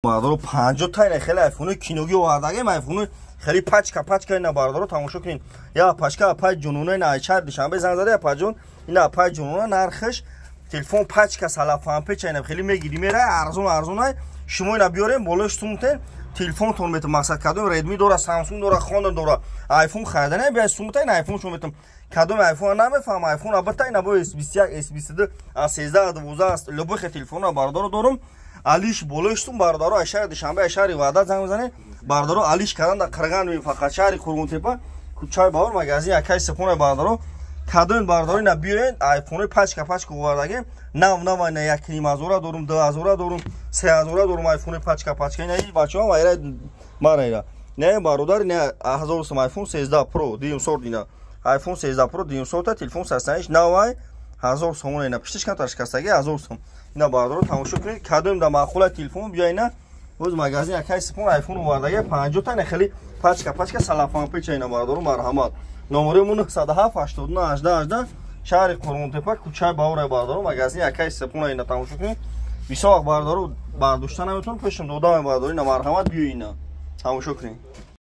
Бародаро, 50 та ина хеле айфони киноги овардагем, айфони хеле пачка пачка. Ина, бародаро, тамошо кунед, я пачка апай ҷунуна. Ина айчар Душанбе занг зада, апаҷон. Ина, апай ҷунуна, нархаш телефон пачка салафанпеча. Ина хеле мегири, мера, арзон арзонай. Шумо ина биёрем, болои сумтен телефонтон метам. Мақсад, кадом Редми дора, Самсунг дора, Хонор дора, айфон харидана бия, сумта ин айфон шумо метам. Кадом айфон намефаҳам, айфон абата. Ина бо S21, S22, A13, 12, любой телефонро, бародаро, дорум. Алиш болои сум, бародаро. Ай шаҳри Душанбе, ай шаҳри Ваҳдат занг мезанед, бародаро. Алиш кардан дар Қирған, фақат шаҳри Қурғонтепа, кӯчаи Баҳор, магазин Акай Сепона, бародаро. Кадоин, бародаро, ина биёед, айфонои пачка пачка овардагем, нав нав. Ина 1,5 ҳазора дорум, 2 ҳазора дорум, 3 ҳазора дорум, айфонои пачка пачка. Ина бачаҳо айра мара, ира не, бародар, ина 1000 сум, айфон 13 Про дуюм сорт. Ина айфон 13 Про дуюм сорта, телефон састаниш навай, 1000 сомон. Ина пиштиш камтар шикастаги, 1000 сум. Ина, бародаро, тамошо кунед, кадоим да маъқула телефон, биё. Ина боз магазин Акай Сипон айфон овардаги, 50 та, ина хеле пачка пачка, салафанпеча. Ина, бародаро, марҳамат. Номерои мо 907 89 18 18, шаҳри Қурғонтепа, кӯчаи Баҳора, бародаро, магазин Акай Сипона. Ина тамошо кунед, бисёр вақт, бародаро, бардошта наметавон, пешам додам, бародаро. Ина, марҳамат, биё, ина тамошо кунед.